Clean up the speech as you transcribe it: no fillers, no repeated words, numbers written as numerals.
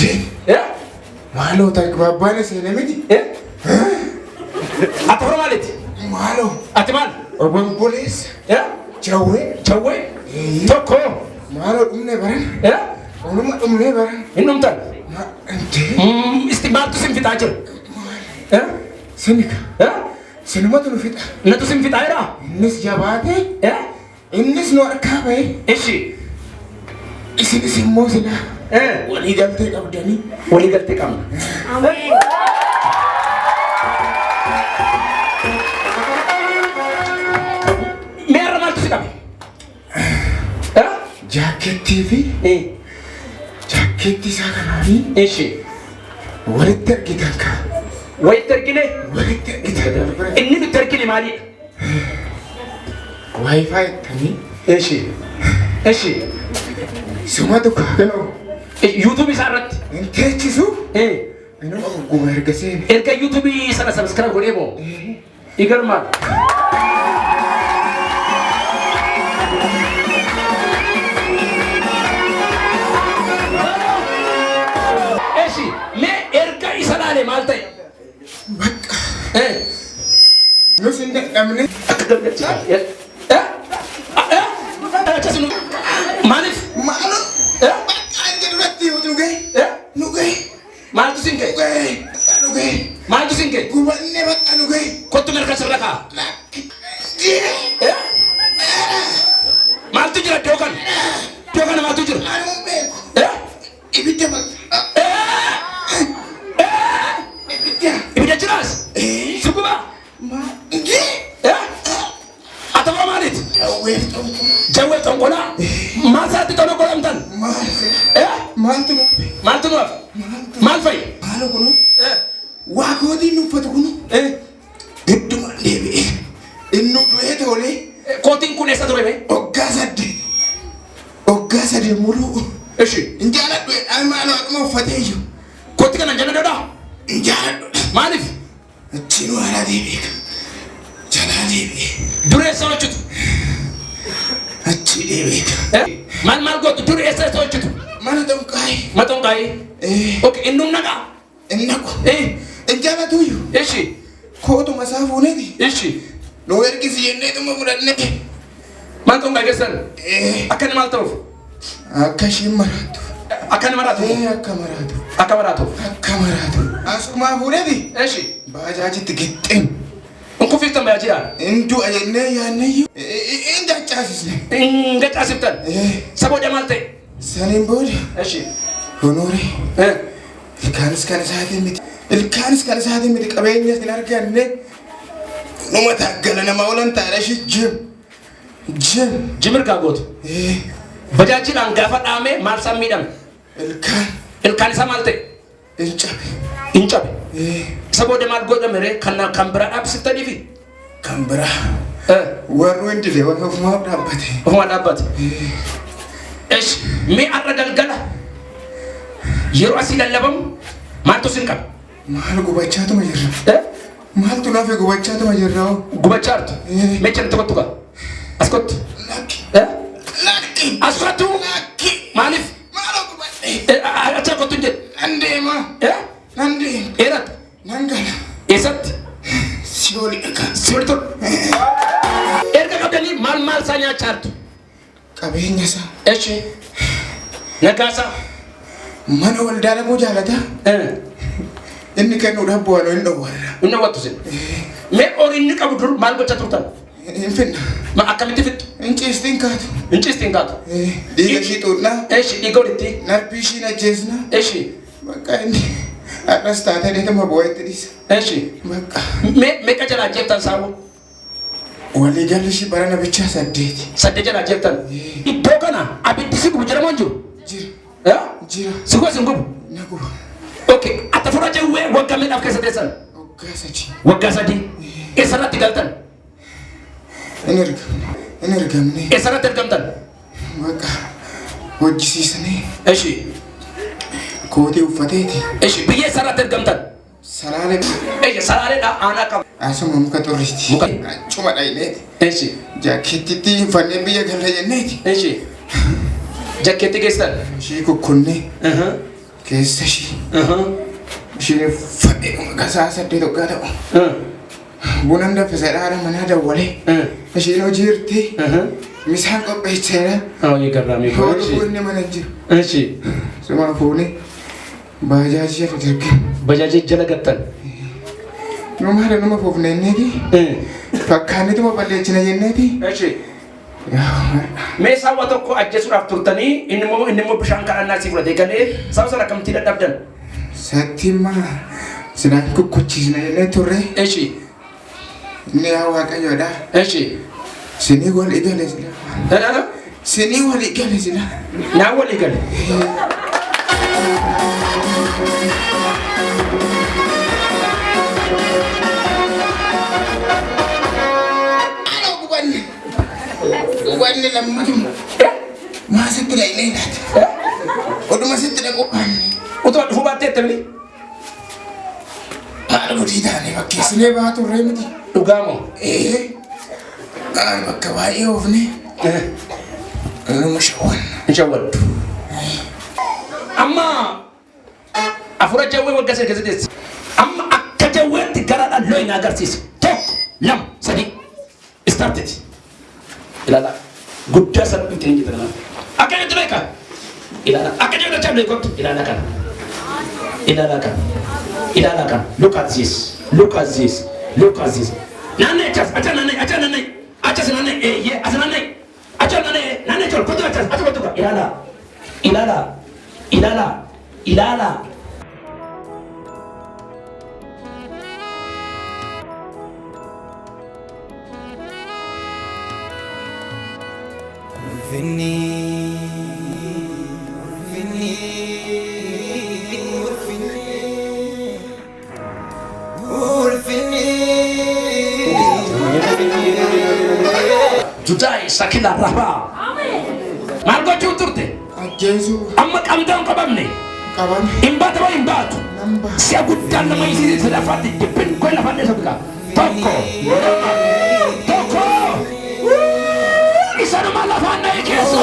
Eh? Maaloo tagbaabbaan seene miti. Eh? Ati hora maaliiti? Maaloo. Ati maal? Obomboleessa. Eh? Jawwee. Jawwee? Tokko. Maaloo dhumne baran. Eh? Onuma dhumne baran. Hin dhumtan. Intee. Isti maaltu sin fixaa jira? Eh? Sinika. Eh? Sinumatu nu fixa. Natu sin fixaa jira? Innis jabaatee. Eh? Innis nu harkaa ba'ee. Ishi. Isinis immoo silaa. Eh? Walii galtee qabdanii. Walii galtee qabna. Ameen. Mee har'a maaltu si qabe? Eh? Jaakettii fi Eh. jaakettii isaa kanaanii Ishi. walitti argitan ka. Walitti argine? Walitti argitan. Inni nutti argine maalidha? Waayifaa jettanii Ishi. Ishi. sumatu kaagaloo YouTube isaa irratti. hin teechisu. Eh. Inuma gugguma erga seene. Erga YouTube sana subscribe godhee moo? Igarmaal. Eshi, mee erga isa laale maal ta'e? Bakka Eh, nus hin dadhabne. akka gammachiisa. Eh? Eh? Eh? Akkas nu maaliif? Maaloo Eh? bakka erga duratti nu gahe. Eh? Nu gahe. Maaltu sin Nu ga'e? gahe. Bakka nu gahe. Maaltu sin ga'e? Gubannee bakka nu gahe. Kottu mirga sirra kaa'a. Lakki. Jira. Eh? Maaltu jira iddoo kana? Iddoo kana maaltu jira? Anuu hin beeku. Eh? Ibidda bakka. Ibidda. Ibidda jiraas? Eh. Si gubaa? Ma. Jee. Eh? Ati hora maaliiti? Jawweef xonqolaa. Jawwee xonqolaa? Maal isaatti xonqolamtan? Maal? Eh? Maaltu nu hafe? Maaltu nu hafe? Maaltu? Maal fa'i? Maaloo kunu? Eh? Waa kootiin nu uffatu kunu? Eh? Giddumaan deebi'ee. Inni du'ee tolee Kootiin kun eessa ture mee? hoggaa saddeet. Hoggaa sadii muluu. Ishi. Hin jaaladhu jedhaan maaloo akkuma uffatee iyyuu. Kootii kana hin jaalladhu? Hin jaaladhu. Maaliif? Achiin haaraa deebi'ee. Jalaa deebi'ee. Dur eessa hojjetu? Achii deebi'ee. Eh? Maal maal gootu? Dur eessa eessa hojjetu? Mana xonqaayee. Maxxanqaayee. Eh. Okay, inni humna qaba. Inni ku. Eh? Hin jaalatu iyyuu. Ishi. Kootuma isaa fuuneeti. Ishi. Nu ergisi jenneetuma fudhannee. Maal xonqaayee keessan? Eh. Akka inni maal ta'uuf? Akka ishiin maraattu. Akka inni maraatuuf? Eh, akka maraatu. Akka maraatuuf. Akka maraatu. Asumaa fuuneeti. Ishi. Baajaajitti gixxeen. Hin kuffiftan baajaajiidhaan. Hin du'a jennee yaadneyyuu. Hin caccaasisne. Hin gacaasiftan. Eh. Isa booda maal ta'e? Saniin booda. Ishi. Honoore. Eh. Ilkaanis kan isaatiin miti. Ilkaanis kan isaatiin miti qabeenya hin arganne. Numa taaggala nama olan taadha ishii jim. Jim. Jimirgaa gootu. Eh. Bajaajiidhaan gaafa dhaame maal isaan miidhame? Ilkaan Ilkaan isaa maal ta'e? hin cabe. Hin cabe. Eh. Isa booda maal godhame ree? Kan kan biraa dhaabsiftaniifi? Kan biraa. Eh. Warri hin dide warri ofumaaf dhaabbate. Ofumaa dhaabbate. Esh, mee har'a galgala yeroo asii lallabamu maaltu sin qabe? Maal gubachaatuma jirra? Eh? Maaltu nafe gubachaatuma jirra hoo? Gubachaa jirtu. Eh. Mee chana tokko tuqa. As kottu. Lakki. Eh? Lakki. As kottu. Lakki. Maaliif? Maaloo gubadhe. Eh, achi kottu hin jedhu. Nan deema. Eh? Nan deema. Eeratta. Nan gala. Eessatti? Si'ooli dhaqa. Si oli tolu. Erga qabdanii maal maal isaa nyaachaa jirtu? Qabeenya isaa. Eshi. Nagaa isaa. Mana waldaa dhaquu jaalata. Eh. Inni kennuudhaaf bu'aan hin dhowwarra. Inni hawwattu sin. Mee horii inni qabu dur maal gochaa turtan? Hin finna. Ma akkamitti fixxu? Hin ciistiin kaatu. Hin ciistiin kaatu. Eh, Dhiiga ishii xuuxnaa. Eshi dhiiga walitti. Narbii ishii ajjeesna. Eshi. Bakka inni har'as taatee deetuma bu'aa itti dhiisa. Eshi. Bakka Mee meeqa jalaa ajjeeftan saawwa? waliigalli ishii barana bichaa saddeeti. Saddeet jalaa ajjeeftan. Iddoo kana abiddi si gubu jedhamoo hin jiru? Jira. Eh? Jira. Si guba si hin gubu? Na guba. Okay. Ati fura jawwee waggaa meeqaaf keessa teessan? Waggaa sadii. Waggaa sadii. Eessarratti galtan? Hin ergamne. Hin ergamne. Eessarratti ergamtan? Bakka hojjisiisanii Eshi. kootii uffateeti. Eshi. Biyya eessarratti ergamtan? Salaalee. Eshi. Salaaleedha aanaa qaba. Asuma muka xurriiti. Muka- Achuma dhayneeti. Eshi. Jaakkeettiitti uffannee biyya galla jenneeti. Eshi. Jakkeetti geessitan? Ishii kukkunnee. Keessa ishii. Ishee fadhee dhuma gasaa 8 hoggaa ta'u. Bunan danfisa haadha manaa dawwalee. Isheen hojii jirti. Misaan qopheesseera. Hojii garraamii koo. Hooluu inni mana hin jiru. Eshi. Sumaa fuunee baajaajii jala darge. Bajaajii jala gattan. Numa haadha numa fuufne jenneeti. Fakkaannituma balleessina jenneeti. Eshi. Mee saawwa tokko ajjeesuudhaaf turtanii inni immoo bishaan kadhannaa sii fudhatee galee saawwa sana akkamittii dadhabdan? Satti maa sinaan kukkuchiisna jennee turre. Eshi. Inni yaa Waaqayyoodha. Eshi. Sinii walii gale sila. Dhala? Sinii walii gale sila. Naa walii gale. Ana gubanne. Gubanne lammatuma. Maa sitti dhaqnee laata? Oduma sitti dhaquu baanne. Utuma dhufuu baattee jettamni? Maal godhii taane fakkeessinee ba'aa turree miti. Dhugaa moo? Ee. Maal bakka baay'ee oofne. Numa shawwanna. Hin shawwaddu. Amma afura jawwee waggaa sadii keessatti teessi. Amma akka jawweetti garaadhaan lo'i na agarsiisi. Tokko, lama, sadii. Started. Ilaala. Guddaa salphiitti hin jettan kanaaf. Akka jettu beeka. Ilaala. Akka jettu dachaa beekottu. Ilaala kana. Ilaala kana. Ilaala kana. Look at this. Look at this. Look at this. Naanna'e achas. Acha naanna'e. Acha naanna'e. Achas naanna'e. Eeyyee. As naanna'e. Acha naanna'e. Naanna'e chol. Kottu achas. Acha kottu. Ilaala. Ilaala. Ilaala. Ilaala. Ulfinni, ulfinni, ulfinni, ulfinni. Judaay sakila rabaa. Maal gochuu turte? Ajjeesuu. Amma qabdaan qabamne. Qabame. Hin baatu moo hin baatu? Nan ba'a. Si'a guddaan nama isiisii sadaffaatti jibbin koo lafaan dheessa biqaa. Tokko. Lama. Tokko. Isanuma lafaan dha'e keessa.